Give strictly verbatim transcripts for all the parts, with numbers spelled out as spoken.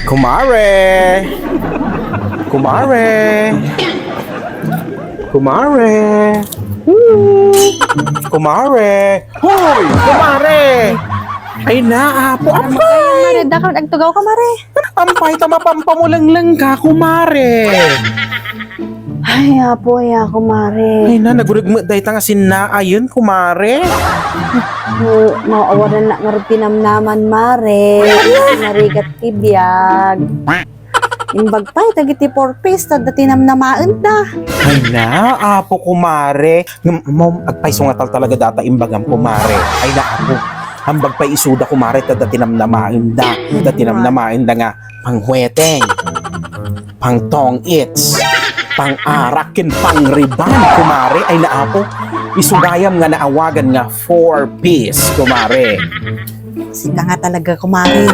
Kumare! Kumare! Kumare! Woo! Kumare! Hoy! Kumare! Ay na, apo, apo! Mare, dakaw, agtugaw ka, mare. Ampay, ta mapampamulengleng ka, kumare! Ay, apo, ya, kumare. Ay na, nagureg met dayta nga sinnaayen, kumare. Maawanan na ngarud ti namnaman, mare. Narigat ti biag. Imbag pay dagiti four Ps, tadda ti namnamaenda. Ay na, apo, kumare. Ngem, mom, agpayso nga tal talaga data imbagam, kumare. Ay na, apo. Ambag pay isuda, kumare, tadda ti namnamaenda. Tadda ti namnamaenda nga panghueteng, pangtong-its, pang-arak, ken pangriban, kumare. Ay na, apo. Isu gayam nga naawagan nga four Ps, kumare. Sika nga talaga, kumare.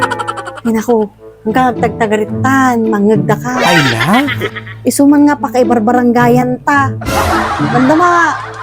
Ay, naku, hanggang agtagtagaritan, mangngegda ka. Ay na? Isu man nga pakaibarbaranggayan ta. Banda ma,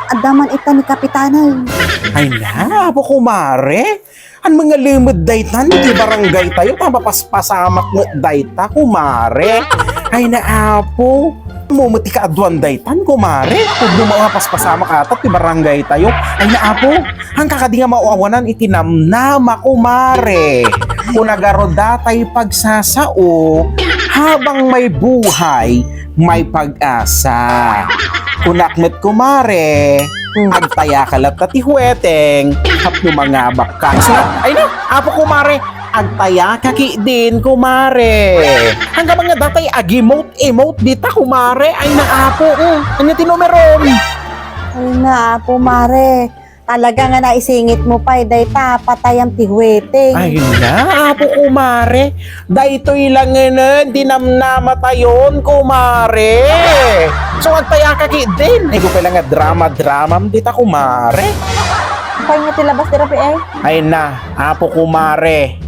adda man ita ni Kapitanen. Ay na, apo, kumare. An mangalemed daytan iti barangay tayo, ta mapaspasamak met dayta, kumare. Ay na, apo. Mo met ti kaaduan daytan, kumare. Pudno mapaspasamak ata ti barangay tayo. Ay na, apo. Hangka kadi nga maawanan iti namnama, kumare. Kuna garud datay pagsasao, habang may buhay, may pag-asa. Kunak met, kumare, hmm, agtayaka latta ti hueteng, tapno mangabak ka. Ay na, apo, kumare, agtayaka ketdin, kumare. Hanggang nga datay agimot-imot dita, kumare. Ay na, apo, mm, ania ti numerom? Ay na, apo, mare. Talaga nga naisingit mo pay dayta, patayam ti hueteng. Ay na, apo, kumare. Daytoy langenen ti namnamatayon, kumare. So, agtayaka ketdin. Ay, ko pala nga drama-dramam dita, kumare. Apay nga ti labas ti rabii, eh? Ay na, apo, kumare.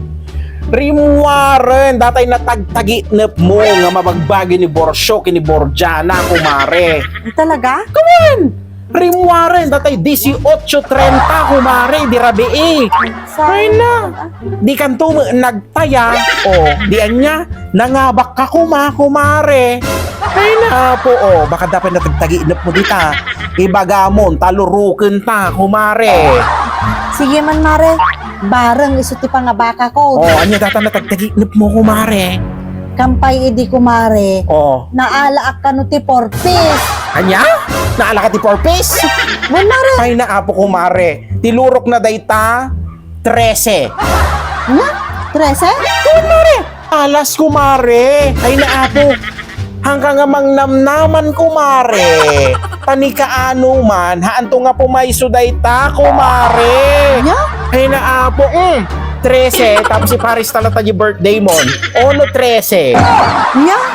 Rimmuaren, datay natagtaginep mo nga mabagbagi ni Borsio ken ni Borgiana, kumare. Ay, talaga? Kawan! Rimmuaren, datay dieciocho treinta, kumare, di rabii. Ay na. Di kanto met nagtaya. O, di ania, nangabak ka koma, kumare. Ay na, apo, o, baka dapay natagtaginep mo dita. Ibagamon, ta lurokenta, kumare. Sige man, mare. Bareng isu ti pangabakakon. O, ania data natagtaginep mo, kumare? Kampay idi, kumare. O. Naalaak kano ti four Ps. Ania? Naalaak ti four Ps? Wen, mare. Ay na, apo, kumare. Ti lurokna dayta, trese. Ania? Trese? Wen, mare. Alas, kumare. Ay na, apo. Hangka nga mangnamnaman, kumare. Ta ni kaano man, haanto nga pumayso dayta, kumare. Ania? Ay na, apo. Mm. Trese, tapos iparis ta latta di birthday mo. Ono, trese. Ania?